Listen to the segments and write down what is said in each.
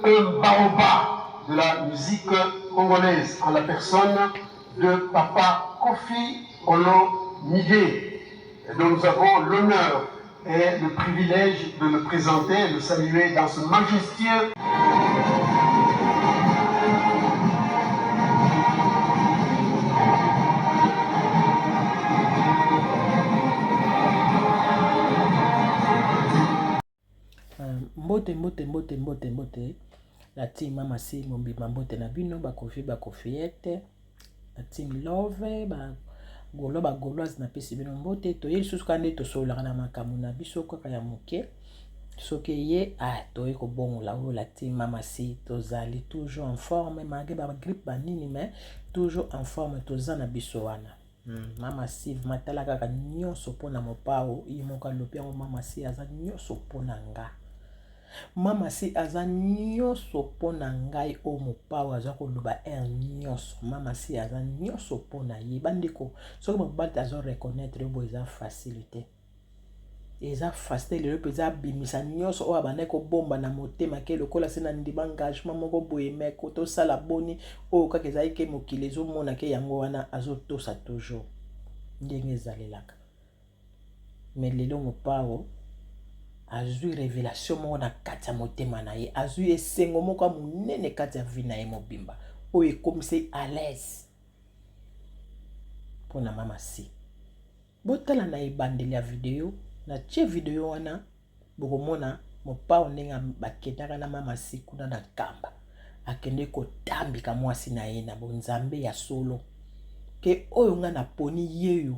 Un baobab de la musique congolaise en la personne de Papa Koffi Olomide, dont nous avons l'honneur et le privilège de le présenter, de le saluer dans ce majestueux Mbote mbote mbote mbote mbote la team mama si mobimba mbote na bino bakofi bakofiete la team love ba gaulois ba gauloise napesi bino mbote toye lisusu kaka nde tosololaka na makambo na biso kaka ya moke soki eye ah, toye kobongola oyo la team mama si tozali toujours en forme malgré ba grippe banini mais toujours en forme toza na biso wana Mama si vraiment tala kaka nyonso mpo na mopao ye moko alobi yango mama si aza nyonso mpo na nga mama si aza nyonso mpo na ngai oyo mopao aza koloba heure nyonso mama si aza nyonso mpo na ye bandeko soki mobali azo reconnaitre yo boye eza facile te Eza facile lelo mpenza abimisa nyonso oyo abandaki kobomba na motema ke lokola se na ndima engagement moko boye me tosala boni oyo kaka ezali ke mokili ezomona ke yango wana azotosa toujours ndenge ezalelaka me lelo mopao azwi revelation moko na kati ya motema na ye azwi esengo moko ya monene kati ya vie na ye mobimba oyo ekomisi à l'aise mpo na mama si Botala na ebandeli ya video, na tie video wana bokomona mopao ndenge bakendaka na mama si kuna na nkamba akende kotambika mwasi na ye na bonzambe ya solo ke oyo nga naponi yeyo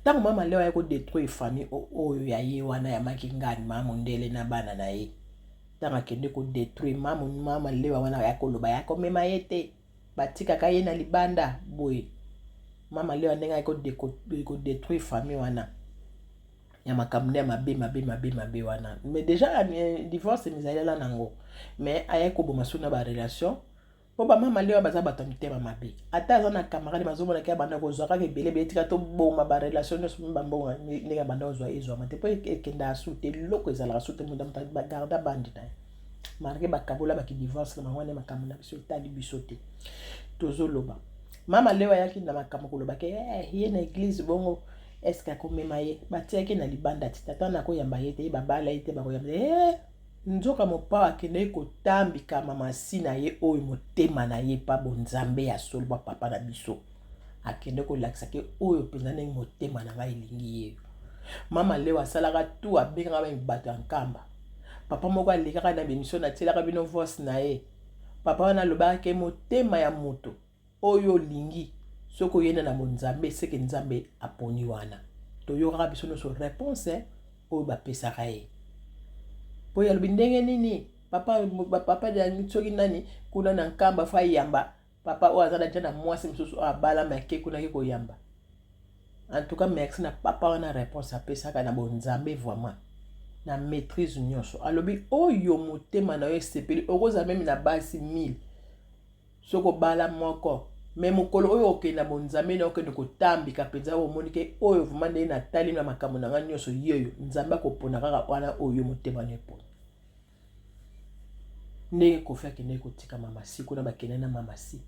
ntango mama leo aye kodetruire famille oyo ya ye wana ya makingani mama mondele na bana na ye ntango akende kodetruire mama mama lewa wana aya koloba ya komema ye te batikaka ye na libanda boye mama lewa ndenge ayaki kodetruire famille wana ya makambo nde ya mabe mabe mabe mabe wana mais déjà eh, divorce mizalela nango mais ayaki koboma so na barelation mpo bamama lewa baza bato ya mitema mabe ata aza na camarade bazomona ke abanda kozwa kaka ebele ebele tika toboma barelation nyonso mpe bambongo ndenge abanda kozwa ezwama te mpo ekendaka su te eloko ezalaka su te moto bagarda bandi na ye malgré bakabola baki divorce na bango wana makambo na biso etali biso te tozoloba mama leo ayaki na makambo koloba ke eh, ye na eglise bongo eske akomema ye batiaki na libanda ti tata na akoyamba ye te ye babala ye te bakoyamba ye eh, nzoka mopao akendaki kotambika mamasi na ye oyo motema na ye pa bonzambe ya solo bwa papa na biso akende kolakisa ke oyo mpenza ndenge motema na ngai elingi ye mama leo asalaka tu abengaka bato ya nkamba Papa moko alekaka na bemission natielaka bino voice na ye. Papa wana alobaka ke motema ya moto oyo olingi soki oyenda na bonzambe seke nzambe aponi wana. Toyokaka biso nyonso réponse eh, oyo bapesaka ye. Po ye alobi ndenge nini papa papa soki nani kuna na nkamba fa ayamba Papa oyo aza deja na mwasi mosusu oyo abala me ake kuna ake koyamba. En tout cas merci na papa wana réponse apesaka na bonzambe vraiment na maîtrise nyonso. Alobi oyo motema na yo esepeli okozala meme na basi 1000 soki obala moko me mokolo oyo okende na bonzambe na okende kotambika mpenza oyo omoni ke oyo vraimen ndenge natali na makambo na ngai nyonso yeyo nzambe akopona kaka wana oyo motema na epona Ndenge Koffi akendaki kotika Mama Si kuna bakenda na Mama Si.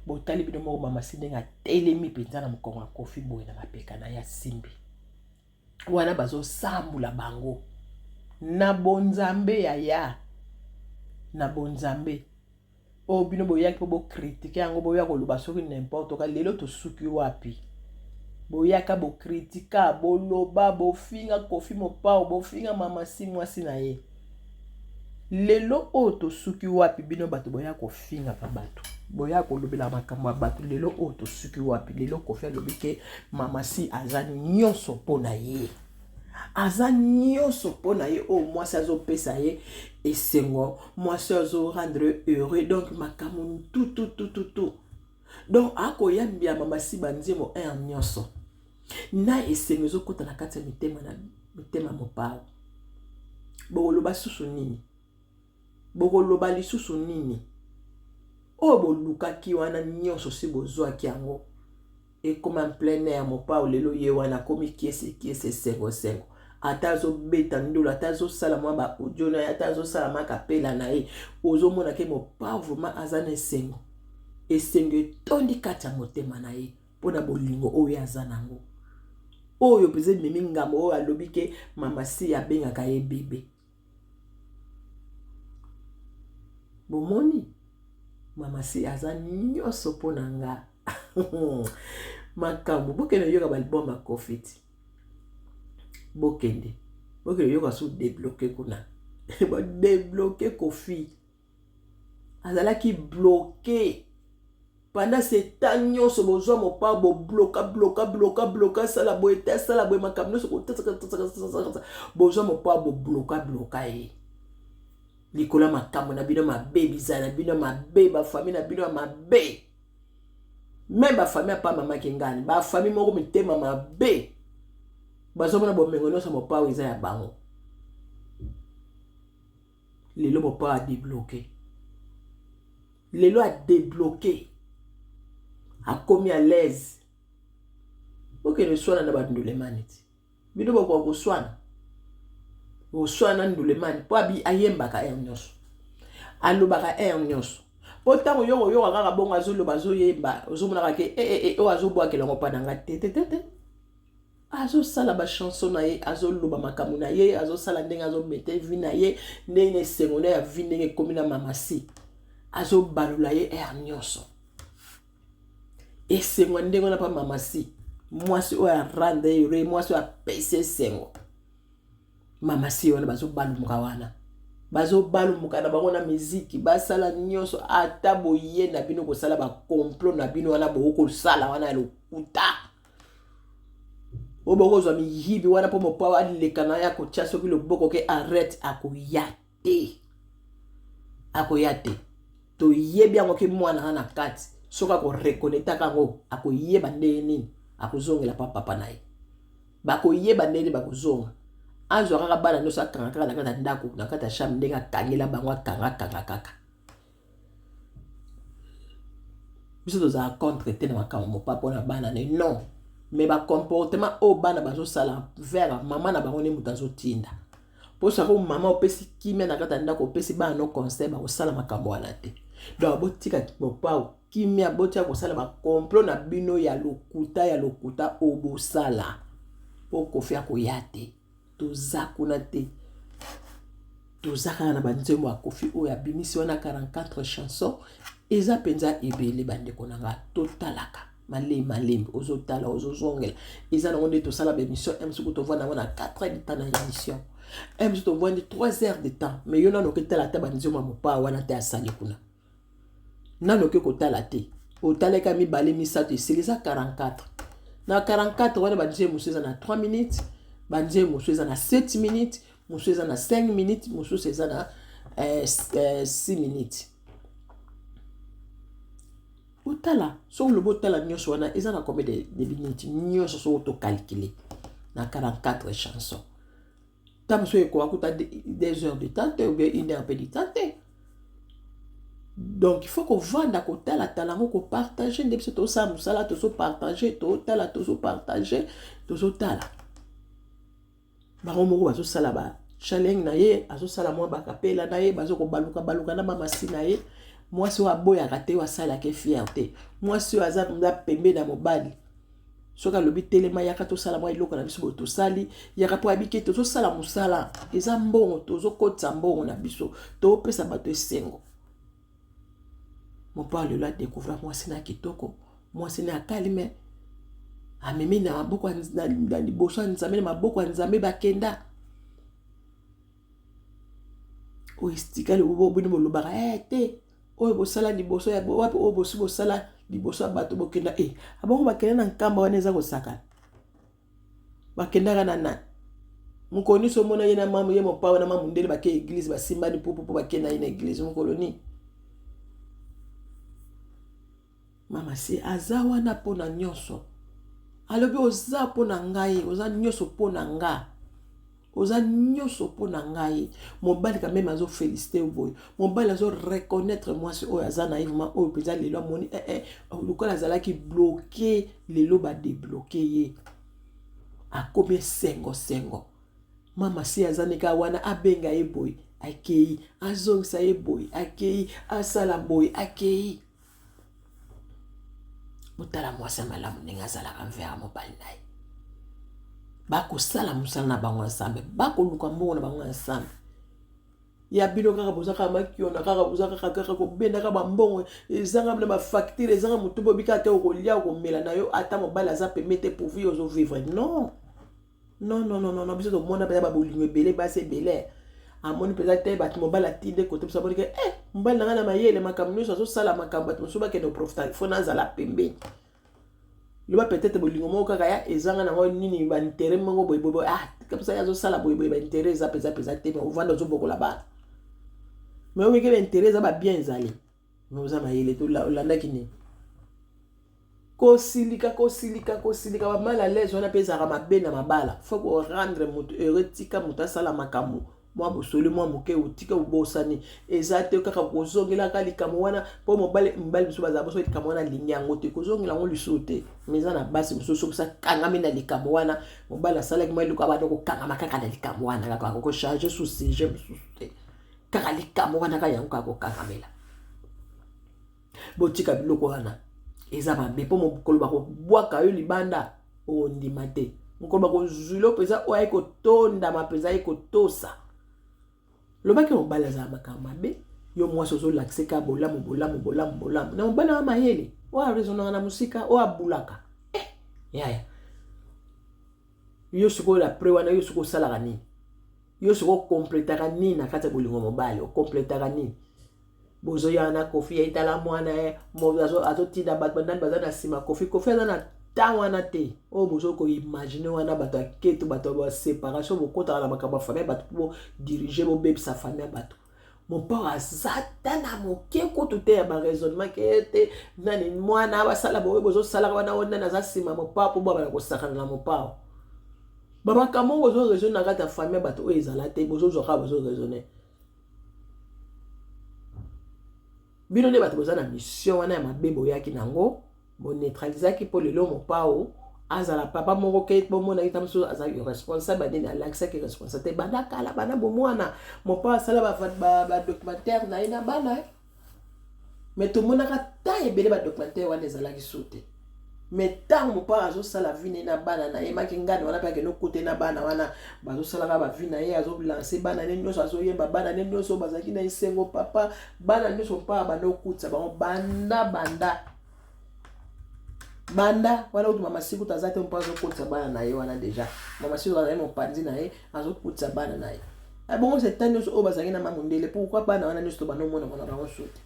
Botali bino moko Mama Si ndenge atelemi mpenza na mokongo ya Koffi boye na mapeka na ye asimbi. Wana bazosambula bango na bonzambe yaya na bonzambe oyo bino boyaki mpo bokritike yango boya koloba soki n'importe quoi lelo tosuki wapi boyaka bokritika boloba bofinga kofi mopao bofinga mama si mwasi na ye lelo oyo tosuki wapi bino bato boya kofingaka bato boya kolobela makambo ya bato lelo oyo tosuki wapi lelo kofi alobi ke mama si aza nyonso mpo na ye aza nyonso mpo na ye oyo mwasi azopesa ye esengo mwasi azo rendre heureux donc makambo tututututu donc akoyambia mama si banzembo heure nyonso na esengo ezokota na kati ya mitema na mitema mopao bokoloba susu nini bokoloba lisusu nini oyo bolukaki wana nyonso si bozwaki yango ekoma plein air mopao lelo ye wana akomi kiese kiese esengo esengo. Ata azobeta ndolo, ata azosala mwa ba audio na ye, ata azosala mwa kapela na ye, ozomona ke Mopao vraiment aza na esengo. Esengo etondi kati ya motema na ye mpo na bolingo oyo aza nango. Oyo mpenza ememi ngambo oyo alobi ke Mama Si abengaka ye bebe. Bomoni? Mama Si aza nyonso mpo na nga. Makambo bokende yoka ba album ya Koffi ti. Bokende. Bokende yoka su débloquer kuna. Ba débloquer Koffi. Azalaki bloqué. Pendant ce temps nyonso bozwa mopa bobloka bloka bloka bloka sala boye te sala boye makambo nyonso kotasakasakasakasa bozwa mopa bobloka bloka ye likolo ya makambo na bino mabe bizala na bino mabe bafami na bino ya mabe meme bafami ya pa mama kingani bafami moko mitema mabe bazomona bomengo nyonso mopao eza ya bango lelo mopao adebloke lelo a debloquer akomi à l'aise bokende swana na bandulemani ti bino bokoka koswana koswana na ndulemani mpo abi ayembaka heure nyonso alobaka heure nyonso mpo ntango yo koyoka kaka bongo azoloba azoyemba ozomonaka ke e e e oyo azobwakela yango mpa na nga te te te te azosala ba chanson na ye azoloba makambo na ye azosala ndenge azomete vi na ye ndenge na esengo na ya vi ndenge ekomi na mamasi azobalola ye aire nyonso esengo ya ndenge wana mpa mamasi mwasi oyo arande ye mwasi oyo apesi esengo mamasi wana bazobalumuka wana bazobalumuka na bango na miziki basala nyonso ata boye na bino kosala bakomplot na bino wana bokosala wana ya lokuta oyo bokozwa miyibi wana mpo mopao aleka na ye akotya soki loboko ke arrete akoya te akoya te toyebi yango ke mwana wana na kati soki akorekonetaka yango akoyeba ndenge nini akozongela pa papa na ye bakoyeba ndenge nini bakozonga azwa kaka bana nyonso akanga kaka na kati ya ndako na kati ya chambre ndenge akangela bango akanga akanga kaka biso tozala contre te na makambo mopa mpo na bana ne non mais bacomportement oyo bana bazosala vers mama na bango nde moto azotinda mpo sako mama opesi kimia na kati ya ndako opesi bana no conseil bakosala makambo wana te donc botika mopao kimia botika kosala bacomplot na bino ya lokuta ya lokuta oyo bosala mpo kofi akoya te toza kuna te toza kaka na banzembo ya kofi oyo abimisi wana 44 chanson eza mpenza ebele bandeko na nga totalaka malembe malembe ozotala ozozongela eza nango nde tosala baémission m soki tovanda yango na 4 heures de temps na émission m soki tovandi 3 heures de temps mais yo nano oketala ata banzembo ya mopaa wana te asali kuna nano oke kotala te otalaka mibale misato esili eza 44 na 44 wana banzembo mosusu eza na 3 minutes banzembo mosusu eza na 7 minutes mosusu eza na 5 minutes mosusu eza na eh, eh, 6 minutes otala soki olobi otala nyonso wana eza na combien de, de minutes nyonso soki tokalkile na 44 chanson ntango mosusu ekoka kuta 2 heures de temps te ou bien une heure mpe de temps te donc il faut kovanda kotalatala yango kopartage nde biso tosala mosala tozopartage totala tozopartage tozotala bango moko bazosala ba challenge na ye azosala mwa bakapela na ye bazo kobaluka baluka na mamasi na ye mwasi oyo aboyaka te oyo asalaka fier te mwasi oyo aza mpenza pembeni ya mobali soki alobi telema yaka tosala mwa eloko na biso boye tosali yaka mpo ayebiki tozosala mosala eza mbongo tozokotisa mbongo na biso topesa bato esengo mopao lelo adecouvra mwasi na kitoko mwasi na akalime amemi na maboko na liboso ya nzambe na maboko ya nzambe bakenda oyo estikali bino bolobaka eh, te oyo bosala liboso ya wapi oyo bosi bosala liboso ya bato bokenda e eh, abongo bakenda na nkamba wana eza kosakana bakendaka na nani mokolo nyonso omona ye na mamu ye mopao na mamu ndele bake eglise basimbani pupu mpo bakenda ye na eglise mokolo nini mama si aza wana mpo na nyonso alobi oza mpo na ngai oza nyonso mpo na nga oza nyonso mpo na ngai mobali quand même azo félicité yo boye mobali azo reconnaître mwasi oyo aza na ye vraiment oyo mpenza lelo amoni eh, eh, lokola azalaki bloqué lelo badebloke ye akomi esengo sengo. Mama si aza ndeka wana, abenga ye boye akei, azongisa ye boye akei, asala boye akei. Botala mwasi ya malamu ndenge azalaka mvera mobali na ye. Bakosala mosala na bango ensemble, bakoluka mbongo na bango ensemble. Ya bino kaka boza kaka makiona, kaka boza kaka kaka kobendaka bambongo ezanga na bafacture, ezanga motu bobika te, okolia okomela na yo, ata mobali aza pembe te pourvu yo ozovivre. Non, non, non, non, non, biso tomona mpenza babolingo ebele, basi ebele amoni mpenza te bato mobali atinde kote biso, amoni ke mobali na ngai na mayele, makambo nyonso azosala, makambo bato mosusu bakende koprofita, fo nazala pembeni. Loba peut-être bolingo moko kaka ya ezanga nango nini, baintere moko boyeboye, ah kapesa ye azosala boyeboye, baintere eza mpenza mpenza te, me ovanda ozobokola bana, me omeke baintere eza babien ezali, me oza mayele te, olandaki nini? Kosilika, kosilika, kosilika, ba mal à l'aise wana mpe ezalaka mabe na mabala. Faut korendre moto heureux, tika moto asala makambo mwa bosoli mwa moke, otika obosani, eza te kaka kozongelaka likambo wana. Mpo mobali, mibali mosusu bazala boso likambo wana alingi yango te, kozongela yango lisusu te. Me eza na basi mosusu soki akangami na likambo wana, mobali asalaki mwa eloko, abanda kokangama kaka na likambo wana, kaka akokochange sous sujet mosusu te, kaka likambo wana kaka yango kaka kokangamela. Botika biloko wana, eza mabe. Mpo mokolo bakobwaka yo libanda, ondima te. Mokolo bakozwilo mpenza, oyo aye kotondama mpenza, aye kotosa. Lobaki mobali azala makambo mabe, yo mwasi ozolakisa kaka bolamu, bolamu, bolamu, bolamu na mobali wa mayele oyo araisonnaka na mosika, oyo abulaka yaya. Yo sikoyo apres wana, yo sikoyo osalaka nini? Yo sikoyo okompletaka nini na kati ya bolingo mobali? Okompletaka nini? Bozoya na Kofi ye, tala mwana ye azotinda bato banani baza na nsima Kofi. Kofi aza na temps wana te oyo bozo koimagine wana, bato ya keto, bato ya baseparation, bokotaka na makambo ya famille ya bato mpo bodirige, bobebisa famille ya bato. Mopao aza ta na moke kutu te ya baraisonnement ke te nani mwana basala boye, bozosalaka wana oyo nani aza nsima mopao mpo bwabana kosakana na mopao. Bamakambo oyo bozoraisonne na kati ya famille ya bato oyo ezala te, bozozwa kaka bozoraisonne. Bino nde bato boza na mission wana ya mabe, boyaki nango, boneutralizaki mpo lelo mopao azala papa moko ke bomonaki ta mosusu aza irresponsable. Nini alakisaki responsable te? Banda kala, banda bomwana, mopao asala badocumentaire na ye na bana, me tomonaka ta ebele badocumentaire wana ezalaki so te. Me ntango mopao azosala vie na ye na bana na ye, maki ngani wana mpe akende okute na bana wana bazosalaka bavie na ye, azolance bana ne nyonso, azoyemba bana ne nyonso bazalaki na esengo. Papa bana nyonso mpa banda okutisa bango banda banda banda wana kutu mama Sikutu aza te, mpo azokotisa bana na ye wana deja. Mama Sikutu azali mopanzi na ye, azokutisa bana na ye bongo. Seta nyonso oyo bazalaki na mamundele, pourquoi bana wana nyonso to banda omona mona bango so te?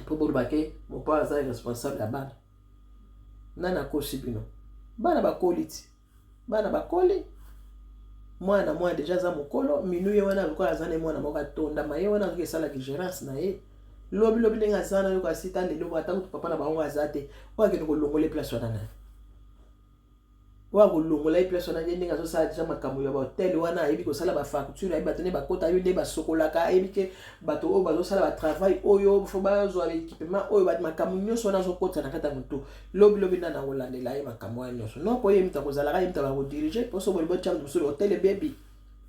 Mpo boloba ke mopao aza responsable ya bana, nani akosi bino? Bana bakoli ti bana bakoli, mwana mwana deja aza mokolo minu ye wana lokola aza na mwana moko atondama ye wana, azoki esalaki gérance na ye lobi lobi ndenge aza na yoka sita lelo, ata kutu papa na bango aza te, oyo akende kolongola place wana na oyo akolongola ye place wana. Ye ndenge azosala deja makambo ya bahotel wana, ayebi kosala bafacture, ayebi bato nde bakota, ayebi nde basokolaka, ayebi ke bato oyo bazosala batravail oyo fo bazwa baéquipement oyo, makambo nyonso wana azokotisa na kati ya motu. Lobi lobi nani akolandela ye makambo wana nyonso? Non, po ye moto akozalaka, ye moto akodirige, mpo so boye botya moto mosusu, hotel ebebi,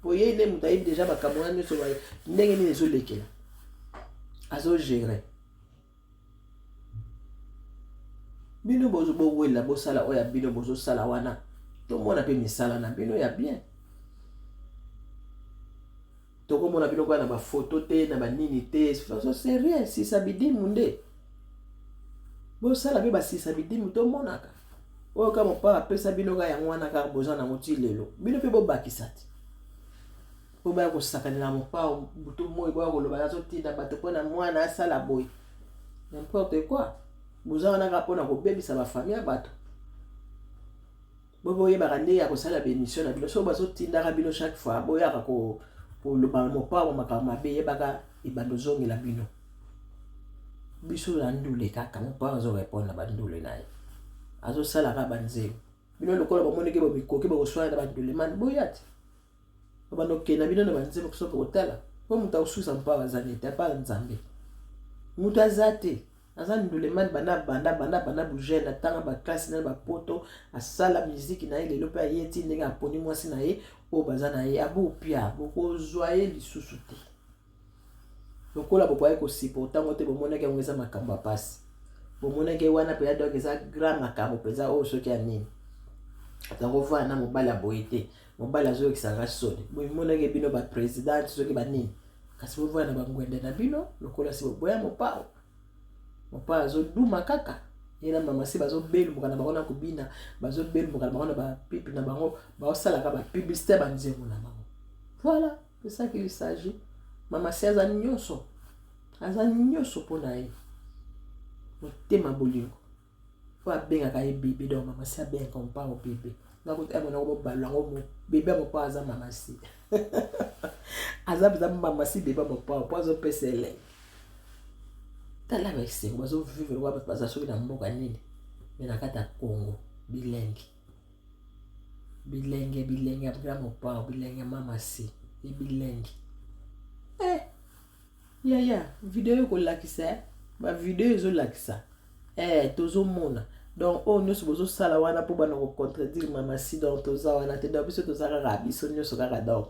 po ye nde moto ayebi deja makambo wana nyonso ndenge nini ezolekela, azogere. Bino bowela bosala oyo ya bino bozosala wana, tomona mpe misala na bino ya bien. Tokomona bino kaka na bafoto te, na banini te, façon c'est rien. Sisa bidimu nde bosala mpe basisa bidimu, tomonaka oyo kaka mopaa apesa bino kaka yango wana, kaka boza nango ti lelo. Bino mpe bobakisa te, mpo baya kosakanela mopao butu moi, boya koloba azotinda bato mpona mwana asala boye. N'importe quoi! Boza wana kaka mpona kobebisa bafamille ya bato. Bo boyebaka nde ya kosala baémission na bino, soki bazotindaka bino chaque fois boyaka koloba mopao makambo mabe, yebaka ebanda ozongela bino. Biso na ndule kaka, mopao azorépondre na bandule na ye, azosalaka banzembo. Bino lokola bamoniki bomikoki, bokoswana na bandulemani, boya te, babanda okende bino na banzembo soki kotala, mpo moto akosusa mopao aza nete apa Nzambe, moto aza te. Aza nduleman banda banda banda banda bujeune, atanga ba classe na ba poto, asala musique na ye lelo pe aye ti ndenge aponi mwasi na ye oyo baza na ye abopia bokozwa ye lisusu te. Lokola bokoki ko supporter yango te, bomonaki yango eza makambo ya pasi, bomonaki wana mpenza donc eza grand makambo mpenza oyo soki ya nini nakovanda na mobali ya boye te, mobali azoyokisa nga soni. Bomonaki bino ba president soki ba nini, kasi bovanda na bangwende na bino lokola si boboya mopao. Mopao azoduma kaka ye na mama si bazobelumuka na bango na kobina, bazobelumuka na bango na bapipi na bango, baosalaka ba publicité ya banzembo na bango. Voilà, c'est ça qu'il s'agit. Mama si aza nyonso, aza nyonso mpo na ye, motema bolingo oyo abengaka ye bebe. Donc mama si abengaka mopao bebe, ngakuti monako bobalo yango bebe ya mopao aza mama si aza mpenza mama si bebe ya mopao mpo azopesa elengi. Tala baesengo bazovivre lokola bato baza soki na mboka nini, me na kati ya Congo bilengi bilenge bilenge ya grand mopao, bilenge ya mama si e bilengi eh, yaya video ekolakisa ba video ezolakisa eh, tozomona donc oyo nyonso bozosala wana mpo bana kocontredire mama si, donc toza wana te, donc biso toza kaka biso nyonso kaka, donc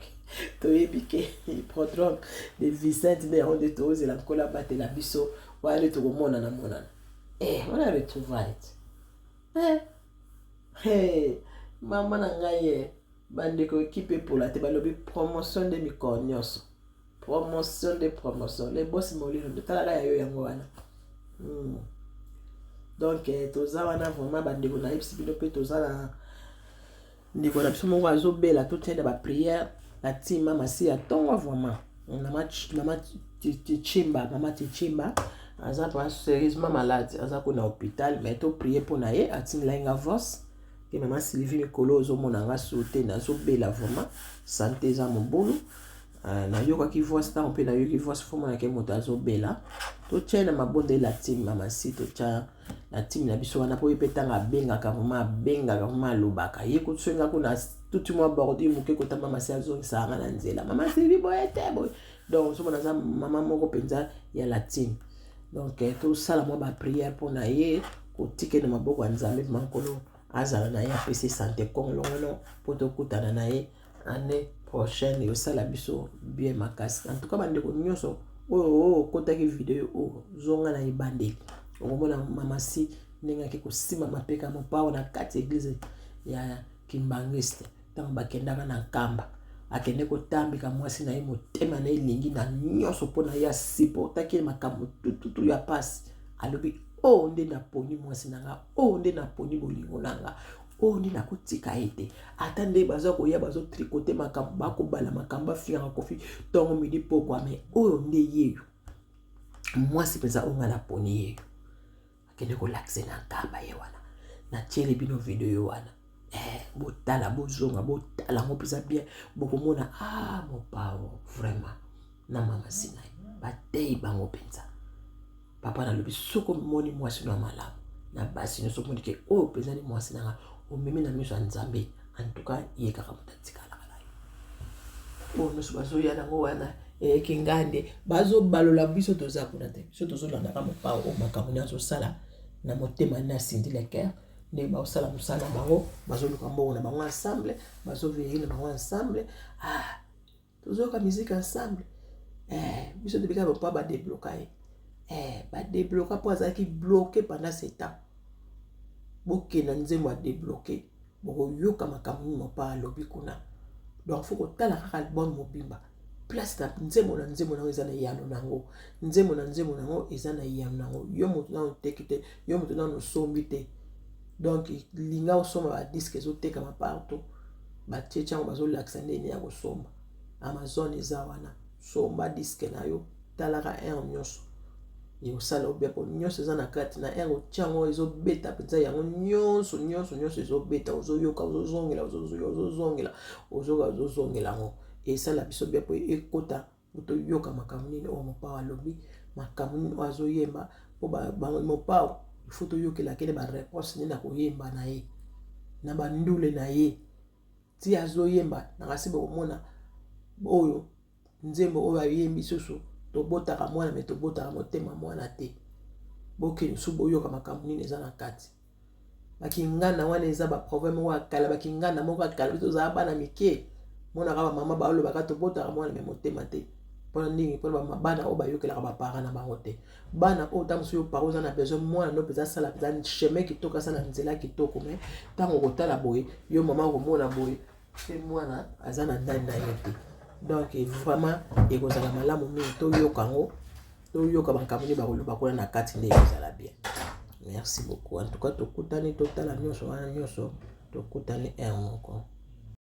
toyebi ke prodrome de Vicente nde yango nde tozela Nkolo abatela biso wana nde tokomonana monana eh, wana retrouvaille eh. Hey, mama na ngai ye bandeko ekipe epola te, balobi promotion nde mikolo nyonso, promotion nde promotion. Le boss molino nde talaka ya yo yango wana. Donc eh, toza wana vraiment bandeko, nayebisi bino mpe toza na ndeko na biso moko azobela, totia na baprière na ntima masi ya ntongo vraiment. Mama Tichimba, mama Tichimba aza mpa sérieusement malade, aza kuna hôpital, mais toprie mpo na ye. Atindela nga voice ke mama Sylvie, mikolo ozomona nga su te, nazobela vraiment, santé eza mobulu. Nayokaki voice ntango mpe nayoki voice, fo monake moto azobela. Totia na mabondeli la team mama si, totia na team na biso wana mpo ye mpe ntango abengaka vraiment, abengaka vraiment, alobaka ye kosenga kuna tuti mwa bordure moke kota mama si azongisaka nga na nzela, mama Sylvie boye te boye. Donc ozomona aza mama moko mpenza ya la team, donc tosala mwa baprière mpo na ye, kotika na maboko ya Nzambe, ma Nkolo azala na ye, apesi santé kolongono mpo tokutana na ye année prochaine, esala biso bien makasi. En tout cas bandeko nyonso oyo okotaki video oyo, zonga na ebandeli, okomona mama si ndenge ake kosimba mapeka mopao na kati ya église ya Kimbangiste ntango bakendaka na Nkamba, akende kotambika mwasi na ye, motema na ye elingi na nyonso mpo na ye, asupportaki ye makambo tututu ya pasi. Alobi oyo oh, nde naponi mwasi na nga, oyo oh, nde naponi bolingo na nga, oyo oh, nde nakotika ye te, ata nde baza koya bazotrikote makambo, bakobala makambo, afingaka Kofi ntongo midi pokwa, me oyo nde yeyo mwasi mpenza oyo nga naponi yeyo. Akende kolakisa na Nkamba ye wana, natieli bino video wana eh, botala, bozonga botala yango mpenza bien, bokomona ah, mopao vraiment na mama Sinai batei bango mpenza. Papa nalobi soki omoni mwasi no ya malamu na basi nyonso, omoni ke oyo mpenza ni mwasi na nga, omemi na miso ya Nzambe, en tout cas ye kaka moto atikalaka na yo. Oyo nyonso bazoya nango wana eyeki ngande bazobalola biso, toza kuna te, biso tozolandaka mopao oyo makambo nde azosala na motema na Cindy Le Cœur, nde baosala mosala na bango, bazoluka mbongo na bango ensemble, bazoveye na bango ensemble, ah, tozoyoka musique ensemble eh, biso tobika mpo badébloka ye eh, badébloka mpo azalaki bloqué pendant ce temps. Bokenda nzembo adébloqué, bokoyoka makambo nini mopa alobi kuna. Donc faut kotala kaka album mobimba, place na nzembo na nzembo nango eza na eyano nango, nzembo na nzembo nango eza na eyano nango. Yo moto nano oteki te, yo moto nano osombi te, donc linga osomba badisque, ezotekama partout, batie tiango, bazolakisa ndenge ya kosomba, Amazon eza wana, somba disque na yo, talaka heure nyonso ekosala obia po nyonso eza na kati na heure otiango, ezobeta mpenza yango nyonso nyonso nyonso ezobeta, ozoyoka, ozozongela, ozozongela, ozoyoka, ozozongela yango, esala biso bia po ekota po toyoka makambo nini oyo mopao alobi, makambo nini oyo azoyemba, mpo mopao il faut toyokela kele baréponse nini akoyemba na ye na bandule na ye ti azoyemba na kasi. Bokomona oyo nzembo oyo ayembi susu, tobotaka mwana me tobotaka motema mwana te. Bokende lisusu boyoka makambo nini eza na kati. Bakinganda wana eza ba proverbe moko ya kala, bakinganda moko ya kala, biso tozala bana mike, monaka ba mama balobaka tobotaka mwana me motema te. Mpona nini? Mpona bana oyo bayokelaka ba parents na bango te. Bana oyo ntango mosusu yo parent oza na besoin mwana no mpenza asala mpenza chemin kitoko, asala nzela kitoko, me ntango okotala boye yo mama okomona boye mpe mwana aza na ndani na yo te. Donc vraiment ekozala malamu mingi toyoka yango, toyoka makambo nini bakoloba kuna na kati, nde ekozala bien. Merci beaucoup. En tout cas tokutani, totala nyonso wana nyonso, tokutani heure moko.